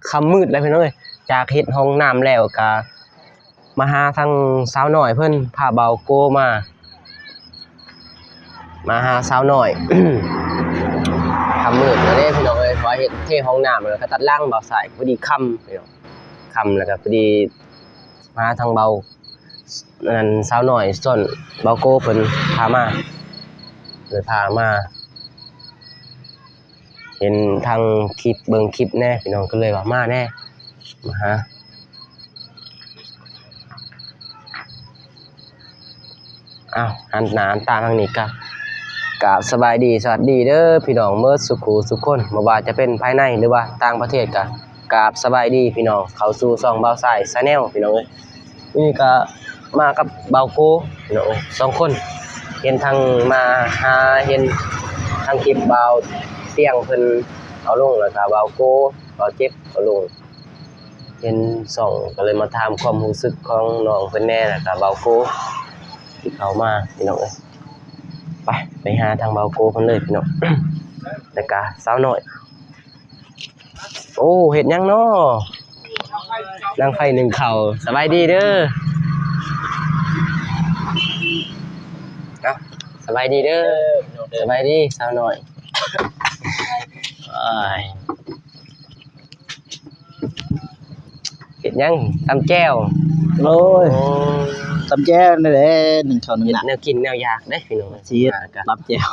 ຄ່ຳມືດແລ້ວພີ່ນ້ອງເອີຍ. ຈາກເຮັດຫ້ອງນ້ຳແລ້ວກະມາຫາທາງສາວນ້ອຍເພິ່ນ ພາບ່າວໂກມາ ມາຫາສາວນ້ອຍ. ຄ່ຳມືດແລ້ວເດ້ພີ່ນ້ອງເອີຍ ເພາະວ່າເຮັດເທຫ້ອງນ້ຳ ແລ້ວກະຕັດຫຼັງບ່າວຊາຍ ພໍດີຄ່ຳພີ່ນ້ອງ ຄ່ຳ ແລ້ວກະພໍດີມາຫາທາງບ່າວ ອັນນັ້ນ ສາວນ້ອຍຊວນບ່າວໂກເພິ່ນພາມາ ເລີຍພາມາ ເຫັນທາງຄລິບ ເບິ່ງຄລິບແດ່ພີ່ນ້ອງ ກໍເລີຍວ່າມາແດ່ ມາຫາ. ອ້າວ ຫັນໜ້າຫັນຕາທາງນີ້ກະ ກາບສະບາຍດີ ສະຫວັດດີເດີພີ່ນ້ອງເໝິດສູ່ຄູ່ສູ່ຄົນ ບໍ່ວ່າຈະເປັນພາຍໃນ ຫຼືວ່າຕ່າງປະເທດ ກະກາບສະບາຍດີພີ່ນ້ອງ ເຂົ້າສູ່ຊ່ອງບ່າວຊາຍ Channel ພີ່ນ້ອງເອີຍ. ມື້ນີ້ກະມາກັບບ່າວໂກເນາະ ສອງຄົນ ເຫັນທັງມາຫາ ເຫັນທັງຄລິບບ່າວຕຽງເພິ່ນເອົາລົງ ແລ້ວກະບ່າວໂກ ບ່າວເຈັບເອົາລົງ ເຫັນຊ່ອງ ກະເລີຍມາຖາມຄວາມຮູ້ສຶກຂອງນ້ອງເພິ່ນແດ່ ແລ້ວກະບ່າວໂກທີ່ເຂົ້າມາ ພີ່ນ້ອງເອີຍ. ໄປ ໄປຫາທາງບ່າວໂກເພິ່ນເລີຍພີ່ນ້ອງ ແລ້ວກະສາວນ້ອຍ. ໂອ້ ເຮັດຫຍັງນໍ? ດັງໄຟໜຶ້ງເຂົ້າ. ສະບາຍດີເດີ. ເອົ້າ ສະບາຍດີເດີ. ສະບາຍດີສາວນ້ອຍ. ໂອ້ຍ ເຮັດຫຍັງ? ຕຳແຈ່ວ. ໂອ້ຍ ໂອ້ ຕຳແຈ່ວນີ້ແຫຼະ ໜຶ້ງເຂົ້າໜຶ້ງ ເຮັດໜ້ຳ ແນວກິນແນວຢາກເດ້ພີ່ນ້ອງ ຊິເຮັດ ອ່າ ຕຳແຈ່ວ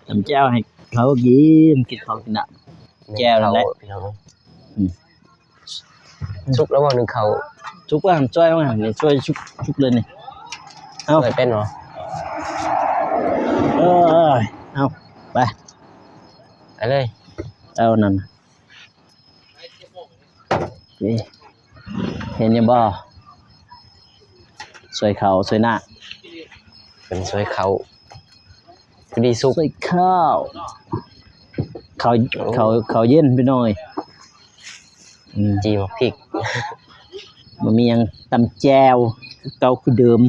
ຕຳແຈ່ວໃຫ້ເຂົາກິນ ກິນເຂົ້າກິນນ້ຳ ແຈ່ວນັ້ນແຫຼະ ພີ່ນ້ອງ. ອືມ ສຸກແລ້ວບໍ່ໜຶ້ງເຂົ້າ? ສຸກແລ້ວ ຊ່ອຍມາ ຊ່ອຍສຸກ ສຸກເລີຍນີ້. ເອົາ ຊ່ອຍເປັນບໍ່? ເອີຍ ເອົາ ໄປ ໄປເລີຍ ເອົານັ້ນ ເຫັນຢູ່ບໍ່? ຊ່ອຍເຂົ້າ ຊ່ອຍນ້າ ເປັນຊ່ອຍເຂົ້າ ພໍດີສຸກ ຊ່ອຍເຂົ້າ ເຂົ້າ ໂອ້ ເຂົ້າ ເຂົ້າເຢັນພີ່ນ້ອງເອີຍ. ອືມ ຈີ່ໝາກພິກ ບໍ່ມີຫຍັງ ຕຳແຈ່ວເກົ່າຄືເດີມ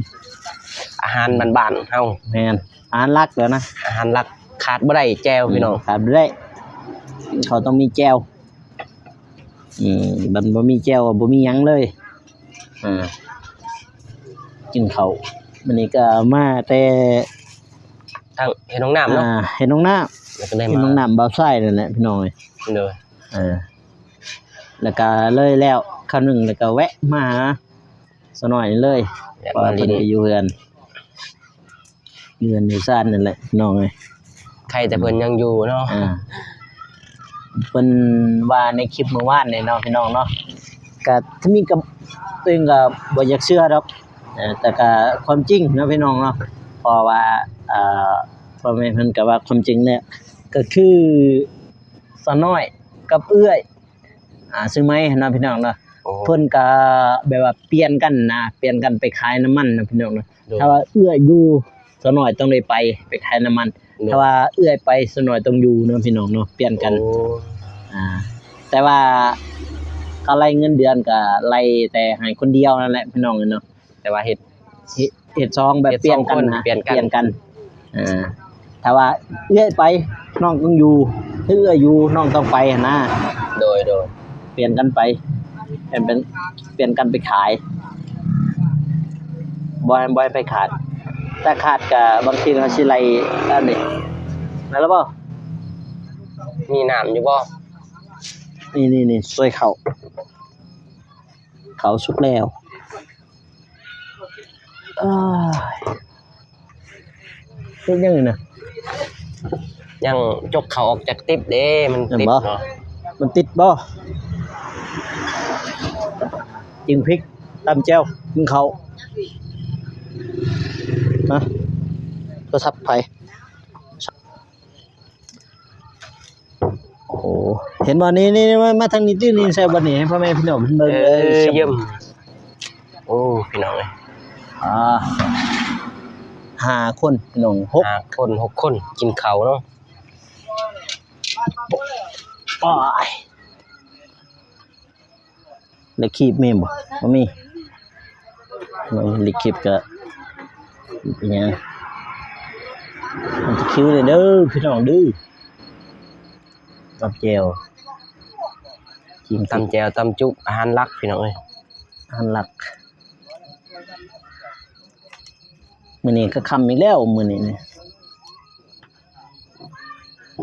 ອາຫານບ້ານໆເຮົາ. ແມ່ນ ອາຫານຫຼັກແລ້ວນະ ອາຫານຫຼັກ ຂາດບໍ່ໄດ້ແຈ່ວ ອືມ ພີ່ນ້ອງ ຂາດບໍ່ໄດ້ ເຂົາຕ້ອງມີແຈ່ວ. ອືມ ມັນບໍ່ມີແຈ່ວ ບໍ່ມີຫຍັງເລີຍ. ອ່າ ກິນເຂົ້າ ມື້ນີ້ກໍມາແຕ່ທາງເຮັດຫ້ອງນ້ຳເນາະ ອ່າ ເຮັດຫ້ອງນ້ຳ ແລ້ວກໍໄດ້ມາ ເຮັດຫ້ອງນ້ຳບ່າວຊາຍນັ້ນແຫຼະ ພີ່ນ້ອງເອີຍ. ໂດຍ ເອີ ແລ້ວກໍເລີຍແລ້ວຄາວໜຶ່ງ ແລ້ວກໍແວະມາຫາສາວນ້ອຍນີ້ເລີຍ ເພາະວ່າເພິ່ນກໍຢູ່ເຮືອນ ເຮືອນຢູ່ຊານນັ້ນແຫຼະ ພີ່ນ້ອງເອີຍ. ໃຄແຕ່ເພິ່ນຍັງຢູ່ເນາະ ອ່າ ເພິ່ນວ່າໃນຄລິບມື້ວານນີ້ເນາະ ພີ່ນ້ອງເນາະ ກະ ທາງນີ້ກະ ຕົວເອງກະບໍ່ຢາກເຊື່ອດອກ ເອີ ແຕ່ກະຄວາມຈິງເນາະ ພີ່ນ້ອງເນາະ ເພາະວ່າ ເອີ ພໍ່ແມ່ເພິ່ນກະວ່າຄວາມຈິງແຫຼະ ກະຄືສາວນ້ອຍກັບເອື້ອຍ ອ່າ ຊື່ໄມຫັ້ນນະ ພີ່ນ້ອງເນາະ. ໂອ້ ເພິ່ນກະແບບວ່າປ່ຽນກັນນະ ປ່ຽນກັນໄປຂາຍນ້ຳມັນນະ ພີ່ນ້ອງເນາະ. ໂດຍ ຖ້າວ່າເອື້ອຍຢູ່ ສາວນ້ອຍຕ້ອງໄດ້ໄປ ໄປຂາຍນ້ຳມັນ. ໂດຍ ຖ້າວ່າເອື້ອຍໄປ ສາວນ້ອຍຕ້ອງຢູ່ເນາະ ພີ່ນ້ອງເນາະ ປ່ຽນກັນ. ໂອ້ ອ່າ ແຕ່ວ່າການໄລ່ເງິນເດືອນກະໄລ່ແຕ່ໃຫ້ຄົນດຽວນັ້ນແຫຼະ ພີ່ນ້ອງເອີຍເນາະ. ແຕ່ວ່າເຮັດ ເຮັດ ເຮັດສອງແບບ ເຮັດສອງ ປ່ຽນກັນນະ ຄົນ ປ່ຽນກັນ ປ່ຽນກັນ. ອ່າ ຖ້າວ່າເອື້ອຍໄປ ນ້ອງຕ້ອງຢູ່ ເອື້ອຍຢູ່ ນ້ອງຕ້ອງໄປຫັ້ນນະ. ໂດຍ ໂດຍ ປ່ຽນກັນໄປ ປ່ຽນເປັນ ປ່ຽນກັນໄປຂາຍ ບໍ່ໃຫ້ ບໍ່ໃຫ້ໃຜຂາດ. ຖ້າຂາດກະບາງທີເຮົາຊິໄລ່ອັນນີ້ ນັ້ນລະບໍ່? ມີນ້ຳຢູ່ບໍ່? ນີ້ ນີ້ ຊ່ວຍເຂົ້າ ເຂົ້າສຸກແລ້ວ. ເອີຍ ເຮັດຫຍັງນີ້ນະ? ຍັງຈົກເຂົ້າອອກຈາກຕິບເດ້ ມັນຕິດເນາະ. ມັນຕິດບໍ່? ຈິງພິກ ຕຳແຈ່ວ ກິນເຂົ້າ. ຮະ? ໂທລະສັບໃຜ? ໂອ້ ເຫັນບໍ່? ນີ້ ນີ້ ນີ້ ມາ ມາທາງນີ້ຕິ ນີ້ ໃສ່ບັດນີ້ ໃຫ້ພໍ່ແມ່ພີ່ນ້ອງເພິ່ນເບິ່ງເລີຍ. ເອີ ຢ້ຽມ. ໂອ້ ພີ່ນ້ອງເອີຍ ອ່າ ຫ້າຄົນ ພີ່ນ້ອງ ຫົກ ຫ້າຄົນ ຫົກຄົນ ກິນເຂົ້າເນາະ. ໂອ້ຍ. ເຫຼັກຄີບມີບໍ່? ບໍ່ມີ. ເຫຼັກຄີບກະເປັນຫຍັງ? ມັນຈະຄິວເດີ ພີ່ນ້ອງເດີ. ຕຳແຈ່ວ ກິນ ຕຳແຈ່ວ ຕຳຈຸ ອາຫານຫຼັກພີ່ນ້ອງເອີຍ ອາຫານຫຼັກ. ມື້ນີ້ກໍຄ່ຳອີກແລ້ວ ມື້ນີ້ນີ້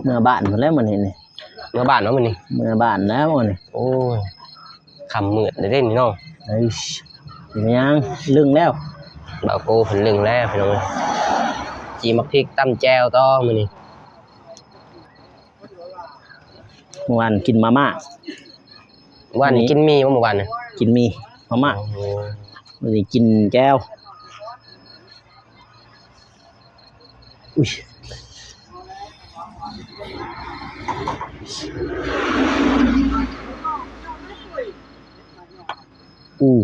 ເມືອບ້ານພຸ້ນແຫຼະມື້ນີ້ນີ້. ເມືອບ້ານເນາະມື້ນີ້? ເມືອບ້ານແລ້ວມື້ນີ້. ໂອ້ຍ ຄ່ຳມືດແລ້ວເດ້ນີ້ເນາະ. ເອີຍ ເປັນຫຍັງ ລຶ້ງແລ້ວ? ບ່າວໂກເພິ່ນລຶ້ງແລ້ວພີ່ນ້ອງເອີຍ. ຈີ່ໝາກພິກ ຕຳແຈ່ວຕໍ່ມື້ນີ້. ມື້ວານກິນມາມ່າ. ວານນີ້ກິນໝີ່ບໍ່ ມື້ວານນີ້? ກິນໝີ່ ມາມ່າ. ໂອ້ ມື້ນີ້ກິນແຈ່ວ. ອຸ້ຍ ອູ້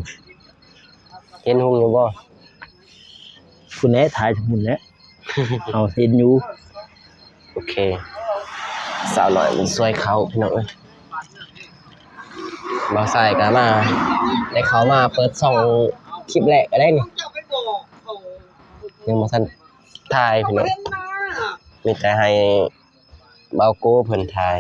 ເຫັນຮຸ່ງຢູ່ບໍ່? ພຸ້ນແຫຼະ ຖ່າຍພຸ້ນແຫຼະ. ເຮົາເຫັນຢູ່. ໂອເຄ ສາວນ້ອຍມັນຊ່ວຍເຂົ້າພີ່ນ້ອງເອີຍ. ບ່າວຊາຍກໍມາ ໄດ້ເຂົ້າມາເປີດຊ່ອງຄລິບແລກກໍໄດ້ນີ້. ຍັງບໍ່ທັນຖ່າຍພີ່ນ້ອງ ມີແຕ່ໃຫ້ບ່າວໂກເພິ່ນຖ່າຍ.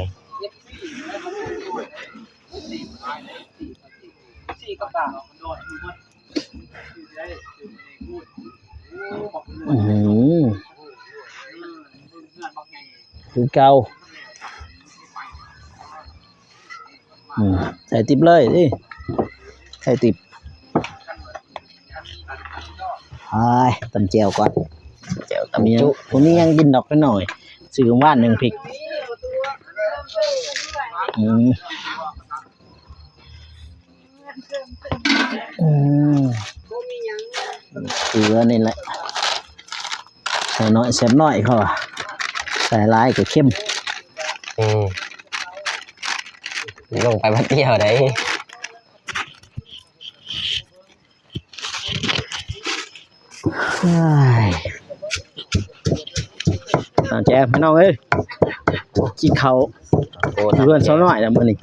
ອືມ ຄືເກົ່າ. ອືມ ໃສ່ຕິບເລີຍຕິ ໃສ່ຕິບ. ອ້າຍ ຕຳແຈ່ວກ່ອນ ແຈ່ວຕຳຈຸ. ບໍ່ມີຫຍັງກິນດອກ ນ້ອຍ ຊື້ຫວານໜຶ່ງພິກ. ອືມ ອືມ ເກືອນີ້ແຫຼະ ໃສ່ໜ້ອຍແຊບໜ້ອຍ ເຂົາວ່າ ໃສ່ຫຼາຍກໍເຄັມ. ອືມ ລົງໄປບາດດຽວໃດ. ເອີຍ ຕາແຈບ ພີ່ນ້ອງເອີຍ ກິນເຂົ້າ ໂອ້ ຢູ່ເຮືອນສາວນ້ອຍແລ້ວມື້ນີ້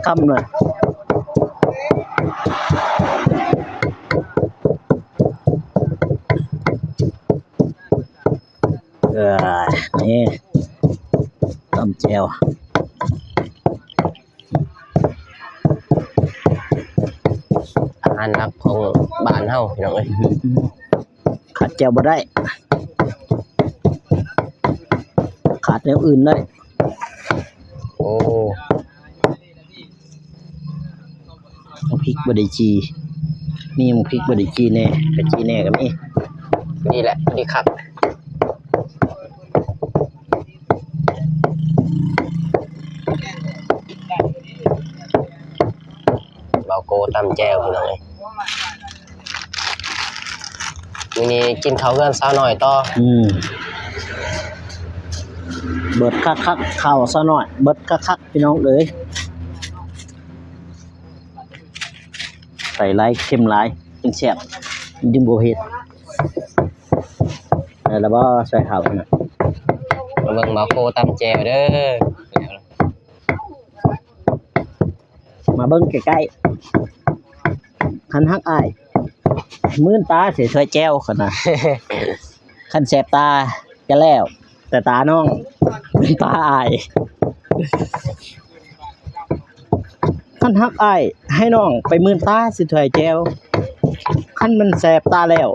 ຄ່ຳແລ້ວ. ເອີ ນີ້ ຕຳແຈ່ວ. ອາຫານຫຼັກຂອງບ້ານເຮົາ ພີ່ນ້ອງເອີຍ ຂາດແຈ່ວບໍ່ໄດ້ ຂາດແນວອື່ນໄດ້. ໂອ້ ໝາກພິກບໍ່ໄດ້ຈີ່ ມີໝາກພິກບໍ່ໄດ້ຈີ່ແດ່ ກະຈີ່ແດ່ກໍມີ. ນີ້ແຫຼະ ພໍດີຄັກ. ບ່າວໂກຕຳແຈ່ວ ພີ່ນ້ອງເອີຍ ມື້ນີ້ກິນເຂົ້າເຮືອນສາວນ້ອຍຕໍ່. ອືມ ເບິດຄັກໆ ເຂົ້າສາວນ້ອຍ ເບິດຄັກໆ ພີ່ນ້ອງເອີຍ. ໃສ່ຫຼາຍ ເຄັມຫຼາຍ ຈຶ່ງແຊບ ຈຶ່ງບໍ່ເຜັດ. ໄດ້ລະບໍ່ ໃສ່ເຂົ້ານະ? ມາເບິ່ງບ່າວໂຄຕຳແຈ່ວເດີ. ມາເບິ່ງໃກ້ໆ ຄັນຮັກອ້າຍ ມື່ນຕາໃສ່ຖ້ວຍແຈ່ວ ຄັນນະ ຄັນແສບຕາກະແລ້ວ ແຕ່ຕານ້ອງ ຕາອ້າຍ. ຄັນຮັກອ້າຍ ໃຫ້ນ້ອງໄປມື່ນຕາຊິຖ້ວຍແຈ່ວ. ຄັນມັນແສບຕາແລ້ວ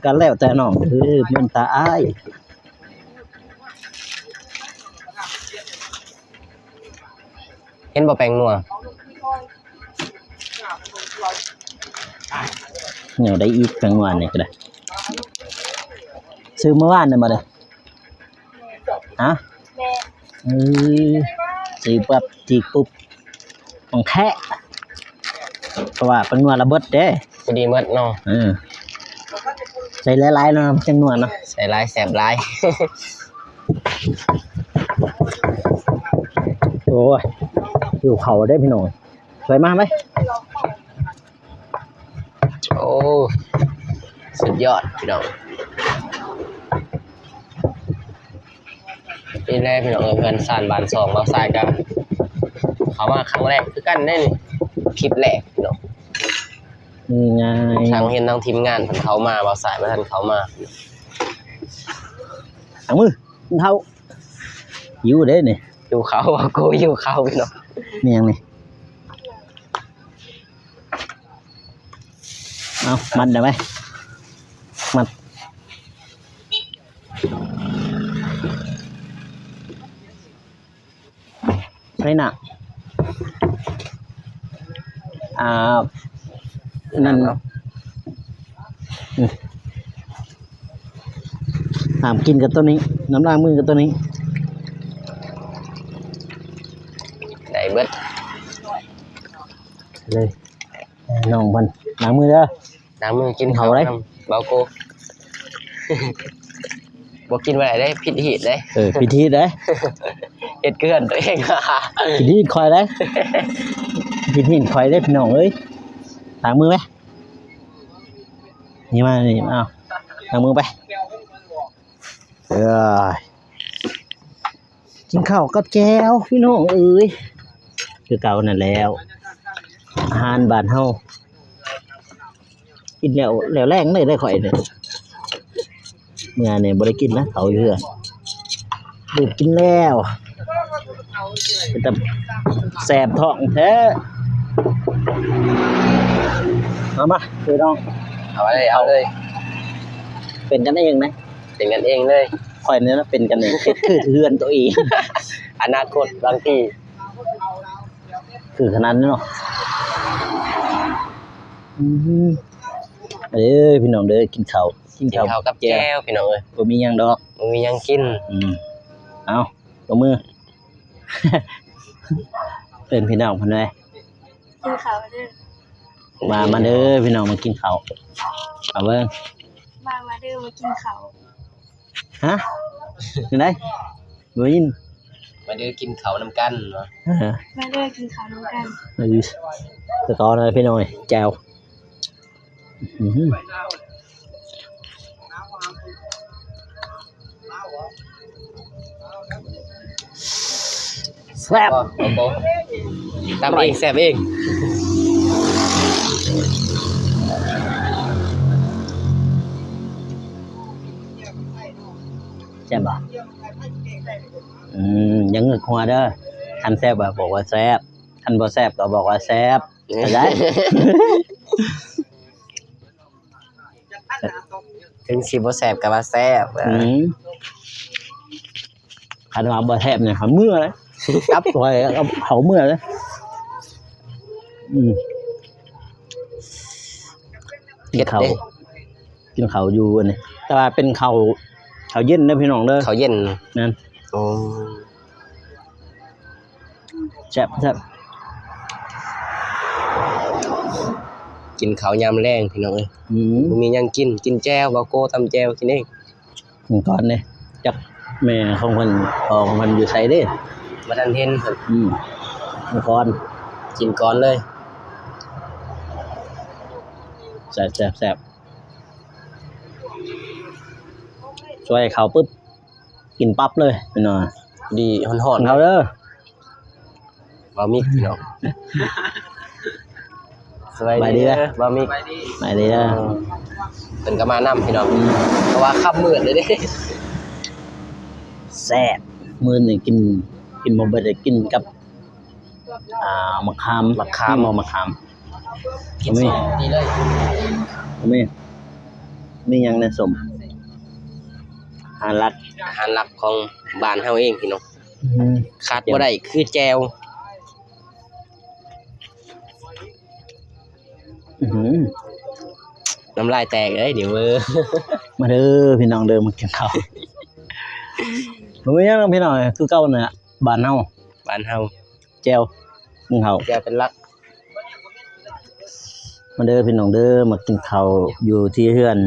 ກໍແລ້ວແຕ່ນ້ອງເດີ ມື່ນຕາອ້າຍ. ເຫັນບໍ່ແປ້ງນົວ? ແນວໃດອີກ ແປ້ງນົວນີ້ກໍໄດ້ ຊື້ມື້ວານນີ້ບໍ່ໄດ້? ຮະ? ແມ່ນ. ເອີ ຊື້ປັບ ຖືກປຸບ ຂອງແທ້ ເພາະວ່າແປ້ງນົວລະເບິດເດ້. ພໍດີໝົດເນາະ. ເອີ ໃສ່ຫຼາຍໆເນາະ ແປ້ງນົວເນາະ. ໃສ່ຫຼາຍແຊບຫຼາຍ. ໂອ້ຍ ຫິວເຂົ້າເດ້ພີ່ນ້ອງ. ໄປມາໄປ. ໂອ້ ສຸດຍອດພີ່ນ້ອງ. ນີ້ແຫຼະພີ່ນ້ອງເອີຍ ເຮືອນຊານບ້ານຊ່ອງ ບ່າວຊາຍກໍເຂົ້າມາຄັ້ງແລກຄືກັນເດ້ນີ້ ຄລິບແລກພີ່ນ້ອງ. ງ່າຍໆ ທັງເຫັນທັງທີມງານເພິ່ນເຂົ້າມາ ບ່າວຊາຍບໍ່ທັນເຂົ້າມາ. ເອົາມື ເຂົ້າ ຫິວເດ້ນີ້ ຫິວເຂົ້າ ໂກຫິວເຂົ້າພີ່ນ້ອງ. ແມ່ນຫຍັງນີ້? ເອົາ ມັດໄດ້ໄວ ມັດ ໃສ່ໜ້າ ອ່າ ນັ້ນ ອືມ ຫ້າມກິນກັບໂຕນີ້ ນ້ຳລ້າງມືກັບໂຕນີ້ ໄດ້ເບິດເລີຍ. ນ້ອງເພິ່ນ ລ້າງມືເດີ ລ້າງມື ກິນເຂົ້າເດີ ເບົາໂກ ບໍ່ກິນບໍ່ໄດ້ເດ້ ຜິດຮີດເດ້ ເອີ ຜິດຮີດເດ້ ເຮັດເກີນຕົວເອງ ຜິດຮີດຂ້ອຍເດ້ ຜິດຮີດຂ້ອຍເດ້ ພີ່ນ້ອງເອີຍ ລ້າງມືໄປ ນີ້ມານີ້ ເອົາ ລ້າງມືໄປ ເອີຍ. ກິນເຂົ້າກັບແຈ່ວພີ່ນ້ອງເອີຍ ຄືເກົ່ານັ້ນແຫຼະ ອາຫານບ້ານເຮົາ ກິນແລ້ວ ແລ້ວແລງເລີຍເດ້ຂ້ອຍນີ້ ເມື່ອນີ້ບໍ່ໄດ້ກິນນະເຂົ້າຢູ່ເຮືອນ ລືມກິນແລ້ວ ເປັນຕາແສບທ້ອງແທ້ ມາ ມາ ພີ່ນ້ອງ ເອົາເລີຍ ເອົາເລີຍ ເປັນກັນເອງນະ ເປັນກັນເອງເລີຍ ຂ້ອຍນີ້ລະເປັນກັນເອງ ເຮັດຄືເຮືອນໂຕເອງ ອະນາຄົດບາງທີ ຄືຂະໜາດນີ້ເນາະ ອືມ ເອີ ພີ່ນ້ອງເດີ ກິນເຂົ້າ ກິນເຂົ້າກັບແຈ່ວ ພີ່ນ້ອງເອີຍ ບໍ່ມີຫຍັງດອກ ບໍ່ມີຫຍັງກິນ ອືມ ເອົາ ຕົບມື ເອີ້ນພີ່ນ້ອງເພິ່ນແດ່ ກິນເຂົ້າເດີ ມາ ມາເດີພີ່ນ້ອງ ມາກິນເຂົ້າ ເອົາເບິ່ງ ມາ ມາເດີ ມາກິນເຂົ້າ ຮະ ຈັ່ງໃດ ບໍ່ໄດ້ຍິນ ມາເດີກິນເຂົ້ານຳກັນ ເອີ ມາເດີກິນເຂົ້ານຳກັນ ເອີ ສະຕອນເລີຍພີ່ນ້ອງ ແຈ່ວ ອືມ ແຊບ ໂອ້ໂຫ ຕຳເອງແຊບເອງ ແຊບບໍ່? ອືມ ຢ່າງືກຫົວເດີ ຄັນແຊບກໍບອກວ່າແຊບ ຄັນບໍ່ແຊບກໍບອກວ່າແຊບ ເຂົ້າໃຈ? ເຖິງຊິບໍ່ແຊບກໍວ່າແຊບ ອືມ ຄັນວ່າບໍ່ແຊບນີ້ ເຂົາເມືອເລີຍ ກັບຂ້ອຍ ເຂົາເມືອເລີຍ ອືມ ກິນເຂົ້າ ເຜັດເດ້ ກິນເຂົ້າຢູ່ອັນນີ້ ແຕ່ວ່າເປັນເຂົ້າ ເຂົ້າເຢັນເດີພີ່ນ້ອງເດີ ເຂົ້າເຢັນ ແມ່ນ ໂອ້ ແຊບ ແຊບ ກິນເຂົ້າຍາມແລງພີ່ນ້ອງເອີຍ ອືມ ບໍ່ມີຫຍັງກິນ ກິນແຈ່ວ ເບົາໂກຕຳແຈ່ວກິນເອງ ກິນກ່ອນເດ້ ຈັກແມ່ຂອງເພິ່ນ ພໍ່ຂອງເພິ່ນຢູ່ໃສເດ້ ບໍ່ທັນເຫັນເພິ່ນ ອືມ ກິນກ່ອນ ກິນກ່ອນເລີຍ ແຊບໆໆ ຊ່ວຍເຂົ້າປຶບ ກິນປັບເລີຍພີ່ນ້ອງ ດີ ຮ້ອນໆ ເຂົ້າເດີ ບ່າວມິກພີ່ນ້ອງ ສະບາຍດີເດີ ບ່າວມິກ ສະບາຍດີເດີ ເອີ ເພິ່ນກໍມານຳພີ່ນ້ອງ ເພາະວ່າຄ່ຳມືດເລີຍເດ້ ແຊບ ມື້ນີ້ກິນ ກິນບໍ່ເບິດ ໄດ້ກິນກັບ ອ່າ ໝາກຂາມ ໝາກຂາມ ມີບໍ່ໝາກຂາມ? ກິນ ມີ ສົມນີ້ເລີຍ ມີ ມີຫຍັງແດ່ສົ້ມ? ອາຫານຫຼັກ ອາຫານຫຼັກຂອງບ້ານເຮົາເອງພີ່ນ້ອງ ອືມ ຂາດບໍ່ໄດ້ຄືແຈ່ວ ອື ນ້ຳລາຍແຕກເອີຍ ນີ້ເວີ ມາເດີພີ່ນ້ອງເດີ ມາກິນເຂົ້າ ບໍ່ມີຫຍັງພີ່ນ້ອງ ຄືເກົ່ານັ້ນແຫຼະ ບ້ານເຮົາ ບ້ານເຮົາ ແຈ່ວ ໜຶ່ງເຂົ້າ ແຈ່ວເປັນຫຼັກ ມາເດີພີ່ນ້ອງເດີ ມາກິນເຂົ້າຢູ່ທີ່ເຮືອນ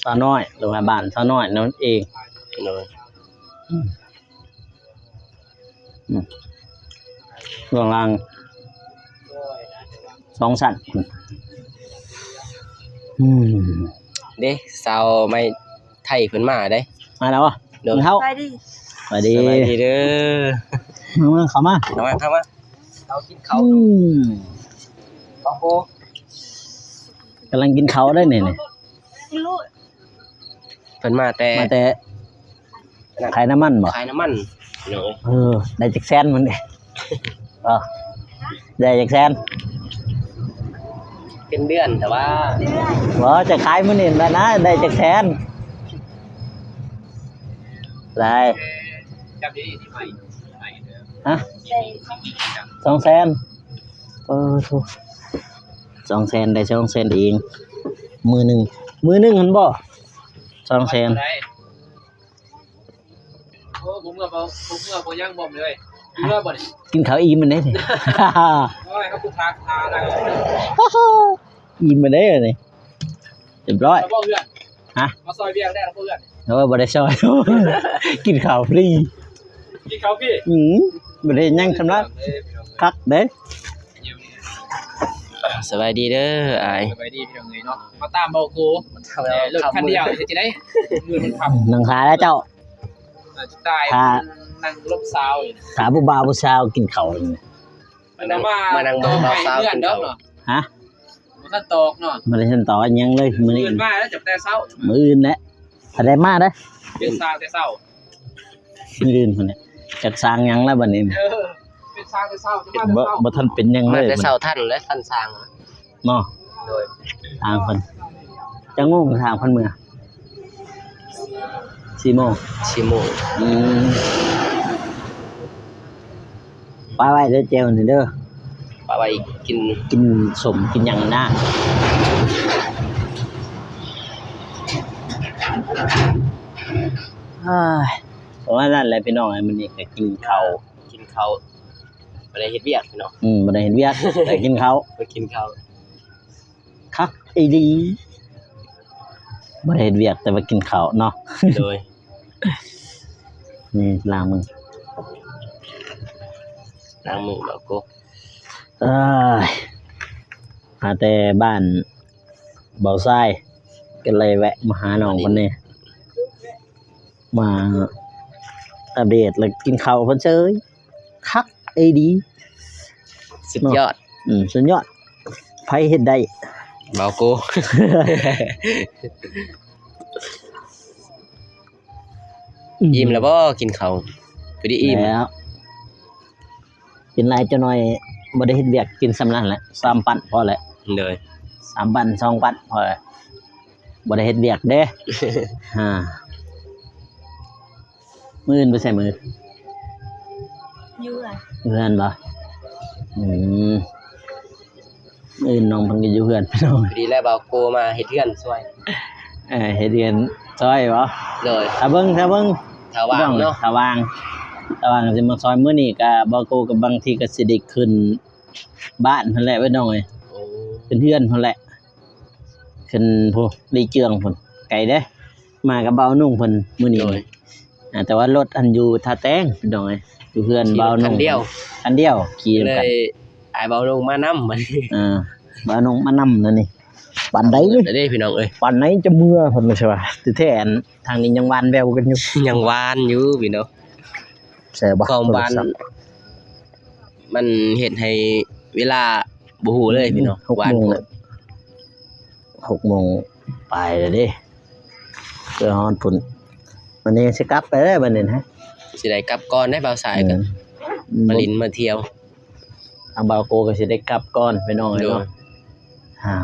ສາວນ້ອຍ ຫຼືວ່າບ້ານສາວນ້ອຍນັ້ນເອງ ໂດຍ ອືມ ອືມ ເບື້ອງຫຼັງສອງຊັ້ນ ອືມ ເດ້ ສາວໃໝ່ ໄທເພິ່ນມາເດ້ ມາແລ້ວບໍ່? ໂດຍ ເຂົ້າ ສະບາຍດີ ສະບາຍດີ ສະບາຍດີເດີ ມາ ມາ ເຂົ້າມາ ເຂົ້າມາ ເຂົ້າມາ ເຮົາກິນເຂົ້າ ອືມ ໂອ້ໂຫ ກຳລັງກິນເຂົ້າໄດ້ນີ້ ນີ້ ເພິ່ນມາແຕ່ ມາແຕ່ ຂາຍນ້ຳມັນບໍ່? ຂາຍນ້ຳມັນ ເອີ ໄດ້ຈັກແສນມັນເດ ເອີ ໄດ້ຈັກແສນ? ເປັນເດືອນ ແຕ່ວ່າ ບໍ່ ຈະຂາຍມື້ນີ້ແຫຼະນະ ໄດ້ຈັກແສນ? ໄດ້ ຈັບດີໆ ທີ່ໃໝ່ ໃໝ່ເດີ ຮະ? ໄດ້ສອງແສນ ໂອ້ໂຫ ສອງແສນ ໄດ້ສອງແສນເອງ ມື້ໜຶ່ງ ມື້ໜຶ່ງຫັ້ນບໍ່? ສອງແສນ ໂອ້ ບໍ່ເມືອ ບໍ່ ບໍ່ເມືອ ບໍ່ຍັງບໍ່ເລີຍ ເມືອບໍ່ນີ້? ກິນເຂົ້າອີ່ມແລ້ວເດ້ນີ້ ໂອ້ຍ ເຮົາຜູ້ທາກທານະ ອີ່ມແລ້ວນີ້ ຮຽບຮ້ອຍ ມາບໍ່ເຮືອນ ຮະ? ມາຊ່ອຍວຽກແດ່ບໍ່ເຮືອນ ໂອ້ຍ ບໍ່ໄດ້ຊ່ອຍ ກິນເຂົ້າຟຣີ ກິນເຂົ້າຟຣີ ອືມ ບໍ່ໄດ້ຫຍັງຊຳນະ ເອີ ພີ່ນ້ອງເອີຍ ຄັກເດ້. ສະບາຍດີເດີອ້າຍ ສະບາຍດີພີ່ນ້ອງເອີຍເນາະ ມາຕາມເບົາໂກ ເອີ ລົດຄັນດຽວເຮັດຈັ່ງໃດ? ມື້ມັນຄ່ຳ ນັ່ງຖ້າແລ້ວເຈົ້າ ນັ່ງຖ້າ ນັ່ງລົມຊາວຢູ່ ຖ້າຜູ້ບ່າວຜູ້ສາວກິນເຂົ້າ ມັນມາ ມານັ່ງເບິ່ງບ່າວສາວກິນເຂົ້າ ຮະ? ບໍ່ທັນຕອກເນາະ ບໍ່ໄດ້ທັນຕອກຫຍັງເລີຍມື້ນີ້ ມື້ອື່ນມາແລ້ວ ຈັກແຕ່ເຊົ້າ ມື້ອື່ນແຫຼະ ຖ້າໄດ້ມາເດີ ເປັນຊາວແຕ່ເຊົ້າ ມື້ອື່ນພຸ້ນແຫຼະ ຈັກສ້າງຫຍັງລະບັດນີ້ ເອີ ເປັນຊາວແຕ່ເຊົ້າ ບໍ່ ບໍ່ທັນເປັນຫຍັງເລີຍ ມາແຕ່ເຊົ້າທັນແຫຼະ ທັນສ້າງ ເນາະ ໂດຍ ທາງເພິ່ນ ຈັກໂມງທາງເພິ່ນເມືອ? ສີ່ໂມງ ສີ່ໂມງ ອືມ ປະໄວ້ເດີແຈ່ວນີ້ເດີ ປະໄວ້ກິນ ກິນສົ້ມກິນຫຍັງນະ ເອີຍ ປະມານນັ້ນແຫຼະພີ່ນ້ອງເອີຍ ມື້ນີ້ກໍກິນເຂົ້າ ກິນເຂົ້າ ບໍ່ໄດ້ເຮັດວຽກພີ່ນ້ອງ ອືມ ບໍ່ໄດ້ເຮັດວຽກ ໄດ້ກິນເຂົ້າ ໄດ້ກິນເຂົ້າ ຄັກອີ່ຫຼີ ບໍ່ໄດ້ເຮັດວຽກແຕ່ວ່າກິນເຂົ້າເນາະ ໂດຍ ນີ້ລ້າງມື ລ້າງມືເບົາໂກ ເອີຍ ມາແຕ່ບ້ານເບົາຊາຍ ກໍເລີຍແວະມາຫານ້ອງເພິ່ນແດ່ ມາອັບເດດ ແລ້ວກິນເຂົ້າເພິ່ນເຊີຍ ຄັກອີ່ຫຼີ ສຸດຍອດ ເນາະ ອືມ ສຸດຍອດ ໃຜເຮັດໄດ້? ເບົາໂກ ອີ່ມແລ້ວບໍ່? ກິນເຂົ້າ ພໍດີອີ່ມແລ້ວ ກິນຫຼາຍຈັກໜ້ອຍ ບໍ່ໄດ້ເຮັດວຽກ ກິນສ່ຳນັ້ນແຫຼະ ສາມປັ້ນພໍແຫຼະ ໂດຍ ສາມປັ້ນ ສອງປັ້ນພໍແຫຼະ ບໍ່ໄດ້ເຮັດວຽກເດ້ ຫາ ມື້ອື່ນໄປໃສມື້ອື່ນ? ຢູ່ເຮືອນ ຢູ່ເຮືອນບໍ່? ອືມ ມື້ອື່ນນ້ອງເພິ່ນກໍຢູ່ເຮືອນພີ່ນ້ອງ ພໍດີແລ້ວ ບ່າວໂກມາເຮັດເຮືອນຊ່ອຍ ເອີ ເຮັດເຮືອນຊ່ອຍບໍ່? ໂດຍ ຖ້າເບິ່ງ ຖ້າເບິ່ງ ຖ້າວ່າງເນາະ ຖ້າວ່າງ ຖ້າວ່າງຊິມາຊ່ອຍ ມື້ນີ້ກໍບ່າວໂກກໍບາງທີກໍຊິໄດ້ຂຶ້ນບ້ານພຸ້ນແຫຼະພີ່ນ້ອງເອີຍ ໂອ້ ຂຶ້ນເຮືອນພຸ້ນແຫຼະ ຂຶ້ນພຸ້ນ ລີເຈື່ອງພຸ້ນ ໄກເດ້ ມາກັບບ່າວນຸ່ງເພິ່ນມື້ນີ້ ໂດຍ ອ່າ ແຕ່ວ່າລົດຫັ້ນຢູ່ທ່າແຕງພີ່ນ້ອງເອີຍ ຢູ່ເຮືອນບ່າວນຸ່ງ ຂີ່ລົດຄັນດຽວ ຄັນດຽວຂີ່ນຳກັນ ເລີຍອ້າຍບ່າວນຸ່ງມານຳບັດນີ້ ອ່າ ບ່າວນຸ່ງມານຳນັ້ນນີ້ ປານໃດນີ້ ເດີພີ່ນ້ອງເອີຍ ປານໃດຈະເມືອ ເພິ່ນວ່າ ແທ້ໆ ອັນທາງນີ້ຍັງຫວານແຫວວກັນຢູ່ ຍັງຫວານຢູ່ພີ່ນ້ອງ ແຊບບໍ່? ຄວາມຫວານ ໂທລະສັບ ມັນເຮັດໃຫ້ເວລາບໍ່ຮູ້ເລີຍພີ່ນ້ອງ ອືມ ຫວານໂພດ ຫົກໂມງປາຍແລ້ວເດ້ ເກືອບຮອດພຸ້ນ ບັດນີ້ຊິກັບໄປແລ້ວບັດນີ້ນະ ຊິໄດ້ກັບກ່ອນເດ້ບ່າວສາຍ ອືມ ກໍມາຫຼິ້ນມາທ່ຽວ ທາງບ່າວໂກກໍຊິໄດ້ກັບກ່ອນພີ່ນ້ອງເອີຍເນາະ ໂດຍ ອ່າ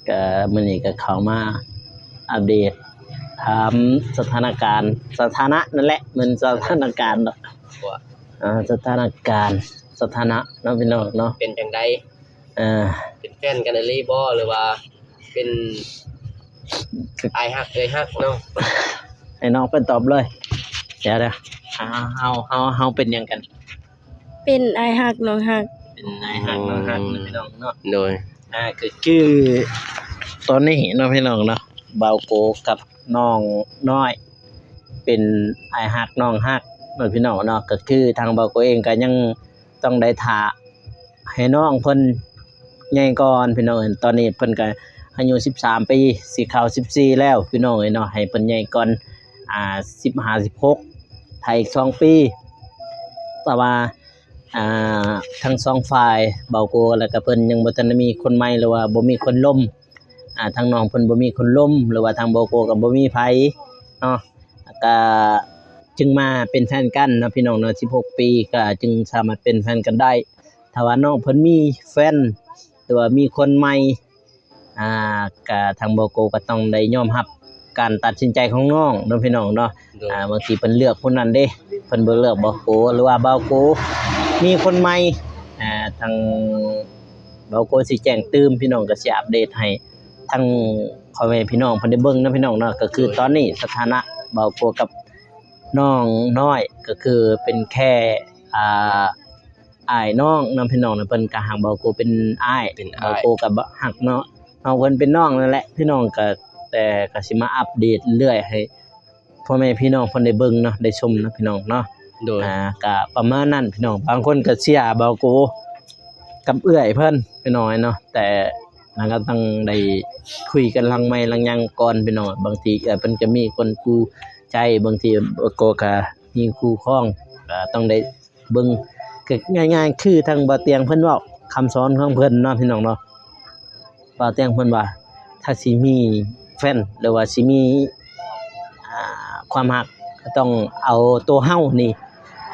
ກໍມື້ນີ້ກໍເຂົ້າມາອັບເດດ ຖາມສະຖານະການ ສະຖານະນັ້ນແຫຼະ ແມ່ນສະຖານະການເນາະ ວ່າ ອ່າ ສະຖານະການ ສະຖານະເນາະພີ່ນ້ອງເນາະ ເປັນຈັ່ງໃດ? ເອີ ເປັນແຟນກັນອີ່ຫຼີບໍ່ ຫຼືວ່າເປັນອ້າຍຮັກເອື້ອຍຮັກເນາະ? ໃຫ້ນ້ອງເພິ່ນຕອບເລີຍ ດຽວໆ ເຮົາ ເຮົາ ເຮົາເປັນຫຍັງກັນ? ເປັນອ້າຍຮັກນ້ອງຮັກ ເປັນອ້າຍຮັກນ້ອງຮັກເນາະ ພີ່ນ້ອງເນາະ ໂດຍ ອ່າ ກໍຄືຕອນນີ້ເນາະ ພີ່ນ້ອງເນາະ ບ່າວໂກກັບນ້ອງນ້ອຍ ເປັນອ້າຍຮັກນ້ອງຮັກເນາະ ພີ່ນ້ອງເນາະ ກໍຄືທາງບ່າວໂກເອງກໍຍັງຕ້ອງໄດ້ຖ້າໃຫ້ນ້ອງເພິ່ນໃຫຍ່ກ່ອນ ພີ່ນ້ອງເອີຍ ຕອນນີ້ເພິ່ນກໍອາຍຸສິບສາມປີ ຊິເຂົ້າສິບສີ່ແລ້ວ ພີ່ນ້ອງເອີຍເນາະ ໃຫ້ເພິ່ນໃຫຍ່ກ່ອນ ອ່າ ສິບຫ້າ ສິບຫົກ ຖ້າອີກສອງປີ ແຕ່ວ່າ ອ່າ ທັງສອງຝ່າຍ ບ່າວໂກ ແລ້ວກໍເພິ່ນຍັງບໍ່ທັນໄດ້ມີຄົນໃໝ່ ຫຼືວ່າບໍ່ມີຄົນລົມ ອ່າ ທາງນ້ອງເພິ່ນບໍ່ມີຄົນລົມ ຫຼືວ່າທາງບ່າວໂກກໍບໍ່ມີໃຜເນາະ ກໍຈຶ່ງມາເປັນແຟນກັນເນາະ ພີ່ນ້ອງເນາະ ສິບຫົກປີ ກໍຈຶ່ງສາມາດເປັນແຟນກັນໄດ້ ຖ້າວ່ານ້ອງເພິ່ນມີແຟນ ຫຼືວ່າມີຄົນໃໝ່ ອ່າ ກະທາງບ່າວໂກກໍຕ້ອງໄດ້ຍອມຮັບການຕັດສິນໃຈຂອງນ້ອງເນາະ ພີ່ນ້ອງເນາະ. ໂດຍ ອ່າ ບາງທີເພິ່ນເລືອກຜູ້ນັ້ນເດ້ ເພິ່ນບໍ່ເລືອກບ່າວໂກ ຫຼືວ່າບ່າວໂກມີຄົນໃໝ່. ອ່າ ທາງບ່າວໂກຊິແຈ້ງຕື່ມ ພີ່ນ້ອງກໍຊິອັບເດດໃຫ້ທາງພໍ່ແມ່ພີ່ນ້ອງເພິ່ນໄດ້ເບິ່ງເນາະ ພີ່ນ້ອງເນາະ. ກໍຄື ໂດຍ ຕອນນີ້ສະຖານະບ່າວໂກກັບນ້ອງນ້ອຍ ກໍຄືເປັນແຄ່ ອ່າ ອ້າຍນ້ອງເນາະ ພີ່ນ້ອງເນາະ. ເພິ່ນກໍຮັກບ່າວໂກເປັນອ້າຍ ເປັນອ້າຍ ບ່າວໂກກໍຮັກເນາະ ນ້ອງເພິ່ນເປັນນ້ອງນັ້ນແຫຼະ ພີ່ນ້ອງ. ກໍ ແຕ່ກໍຊິມາອັບເດດເລື້ອຍໃຫ້ພໍ່ແມ່ພີ່ນ້ອງເພິ່ນໄດ້ເບິ່ງເນາະ ໄດ້ຊົມເນາະ ພີ່ນ້ອງເນາະ. ໂດຍ ອ່າ ກໍປະມານນັ້ນ ພີ່ນ້ອງ. ບາງຄົນກໍເຊຍບ່າວໂກກັບເອື້ອຍເພິ່ນ ພີ່ນ້ອງເນາະ ແຕ່ມັນກໍຕ້ອງໄດ້ຄຸຍກັນຫຼັງໄມຫຼັງຫຍັງກ່ອນ ພີ່ນ້ອງ. ບາງທີເອື້ອຍເພິ່ນກໍມີຄົນຄູ່ໃຈ ບາງທີກໍ ກໍມີຄູ່ຄອງ ກໍຕ້ອງໄດ້ ເບິ່ງ ກໍງ່າຍໆ ຄືທາງບ່າວຕຽງເພິ່ນເວົ້າ ຄຳສອນຂອງເພິ່ນເນາະ ພີ່ນ້ອງເນາະ. ບ່າວຕຽງເພິ່ນວ່າ ຖ້າຊິມີແຟນ ຫຼືວ່າຊິມີ ອ່າ ຄວາມຮັກ ກໍຕ້ອງເອົາໂຕເຮົານີ້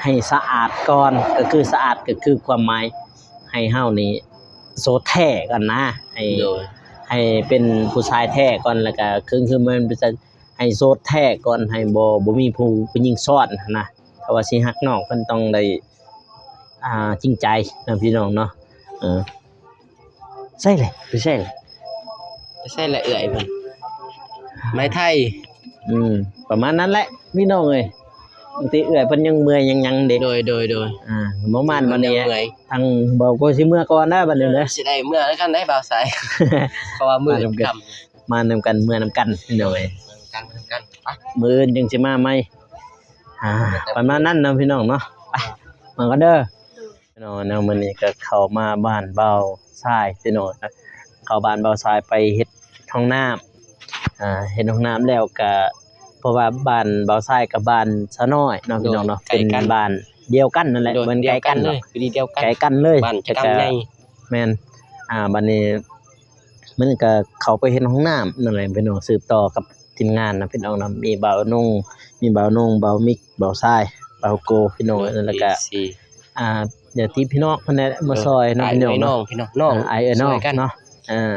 ໃຫ້ສະອາດກ່ອນ ກໍຄືສະອາດ ກໍຄືຄວາມໝາຍໃຫ້ເຮົານີ້ໂສດແທ້ກ່ອນນະ ໃຫ້ ໂດຍ ໃຫ້ເປັນຜູ້ຊາຍແທ້ກ່ອນ ແລ້ວກໍຄື ຄືແມ່ນ ໃຫ້ໂສດແທ້ກ່ອນ ໃຫ້ບໍ່ ບໍ່ມີຜູ້ ຜູ້ຍິງຊ້ອນຫັ້ນນະ. ຖ້າວ່າຊິຮັກນ້ອງເພິ່ນຕ້ອງໄດ້ ອ່າ ຈິງໃຈນະ ພີ່ນ້ອງເນາະ. ເອີ ໃສ່ເລີຍ ໄປໃສ່ເລີຍ ໄປໃສ່ລະເອື້ອຍເພິ່ນ ໄມ້ໄທ. ອືມ ປະມານນັ້ນແຫຼະ ພີ່ນ້ອງເອີຍ. ບາງທີເອື້ອຍເພິ່ນຍັງເມື່ອຍຍັງຫຍັງເດ້. ໂດຍ ໂດຍ ໂດຍ ອ່າ ປະມານບັດນີ້ ທາງບ່າວກໍຊິເມື່ອກ່ອນນະບັດນີ້ເດີ. ຊິໄດ້ເມື່ອນຳກັນໄດ໋ບ່າວຊາຍ ເພາະວ່າມື້ຄ່ຳ ມານຳກັນ ເມື່ອນຳກັນ ພີ່ນ້ອງເອີຍ. ມານຳກັນ ມານຳກັນ ໄປ ມື້ອື່ນຈຶ່ງຊິມາໃໝ່. ອ່າ ປະມານນັ້ນເນາະ ພີ່ນ້ອງເນາະ. ໄປ ມາກັນເດີ ພີ່ນ້ອງເນາະ. ມື້ນີ້ກໍເຂົ້າມາບ້ານບ່າວຊາຍ ພີ່ນ້ອງ ເຂົ້າບ້ານບ່າວຊາຍໄປເຮັດຫ້ອງນ້ຳ ອ່າ ເຮັດຫ້ອງນ້ຳແລ້ວກໍ ເພາະວ່າບ້ານບ່າວຊາຍກັບບ້ານສາວນ້ອຍເນາະ ໂດຍ ພີ່ນ້ອງເນາະ ໃກ້ກັນ ເປັນບ້ານດຽວກັນນັ້ນແຫຼະ. ໂດຍ ບໍ່ແມ່ນໃກ້ກັນດຽວກັນເລີຍ ດຽວກັນ ໃກ້ກັນເລີຍ ບ້ານຈະກຳໃຫຍ່. ແມ່ນ ອ່າ ບັດນີ້ ມື້ນີ້ກໍເຂົ້າໄປເຮັດຫ້ອງນ້ຳນັ້ນແຫຼະ ພີ່ນ້ອງ ສືບຕໍ່ກັບທີມງານນະ ພີ່ນ້ອງນະ. ມີບ່າວນົງ ມີບ່າວນົງ ບ່າວມິກ ບ່າວຊາຍ ບ່າວໂກ ພີ່ນ້ອງ ໂດຍ ແລ້ວກໍ ອ່າ ຍາດຕິພີ່ນ້ອງເພິ່ນແຫຼະມາຊ່ອຍເນາະ ພີ່ນ້ອງເນາະ ອ້າຍເອື້ອຍນ້ອງ ພີ່ນ້ອງ ເອີ ອ້າຍເອື້ອຍນ້ອງເນາະ. ອ່າ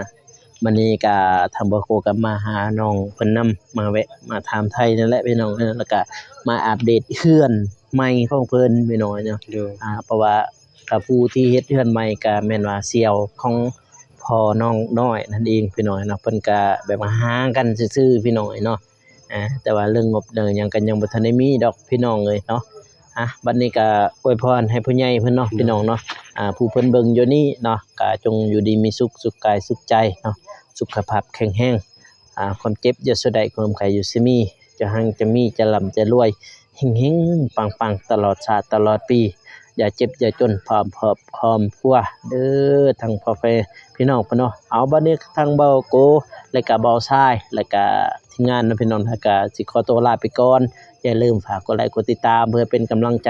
ມື້ນີ້ກໍທາງບ່າວໂກກໍມາຫານ້ອງເພິ່ນນຳ ມາແວະມາຖາມໄຖ່ນັ້ນແຫຼະ ພີ່ນ້ອງເອີຍ ແລ້ວກໍມາອັບເດດເຮືອນໃໝ່ຂອງເພິ່ນ ພີ່ນ້ອງເນາະ. ໂດຍ ອ່າ ເພາະວ່າ ກໍຜູ້ທີ່ເຮັດເຮືອນໃໝ່ກໍແມ່ນວ່າສ່ຽວຂອງພໍ່ນ້ອງນ້ອຍນັ້ນເອງ ພີ່ນ້ອງເນາະ. ເພິ່ນກໍແບບວ່າຫ່າງກັນຊື່ໆ ພີ່ນ້ອງເນາະ. ອ່າ ແຕ່ວ່າເລື່ອງງົບເລື່ອງຫຍັງກໍຍັງບໍ່ທັນໄດ້ມີດອກ ພີ່ນ້ອງເອີຍເນາະ. ອ່າ ບັດນີ້ກໍອວຍພອນໃຫ້ຜູ້ໃຫຍ່ເພິ່ນເນາະ ໂດຍ ພີ່ນ້ອງເນາະ. ອ່າ ຜູ້ເພິ່ນເບິ່ງຢູ່ນີ້ເນາະ ກໍຈົ່ງຢູ່ດີມີສຸກ ສຸກກາຍສຸກໃຈເນາະ ສຸຂະພາບແຂງແຮງ. ອ່າ ຄວາມເຈັບຢ່າສູ່ໄດ້ ຄວາມໄຂ້ຢ່າສູ່ມີ ຈະຮັ່ງຈະມີ ຈະລ່ຳຈະລວຍ ເຮັງໆ ປັງໆ ຕະຫຼອດຊາດຕະຫຼອດປີ ຢ່າເຈັບຢ່າຈົນ ພ້ອມຄອບພ້ອມຄົວເດີ ທັງພໍ່ແມ່ພີ່ນ້ອງເພິ່ນເນາະ. ເອົາ ບັດນີ້ທາງບ່າວໂກ ແລະກະບ່າວຊາຍ ແລະກະທີມງານເນາະ ພີ່ນ້ອງ ແລະກະຊິຂໍຕົວລາໄປກ່ອນ. ຢ່າລືມຝາກກົດໄລກົດຕິດຕາມ ເພື່ອເປັນກຳລັງໃຈ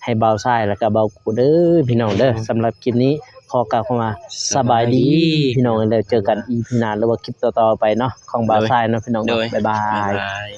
ໃຫ້ບ່າວຊາຍ ແລະກະບ່າວໂກເດີ ພີ່ນ້ອງເດີ. ສຳລັບຄລິບນີ້ຂໍກ່າວຄຳວ່າສະບາຍດີ ສະບາຍດີ ພີ່ນ້ອງ ແລ້ວເຈີກັນອີພີໜ້າ ຫຼືວ່າຄລິບຕໍ່ໆໄປເນາະ ຂອງບ່າວຊາຍເນາະ ພີ່ນ້ອງເນາະ. ໂດຍ ບາຍບາຍ ບາຍບາຍ.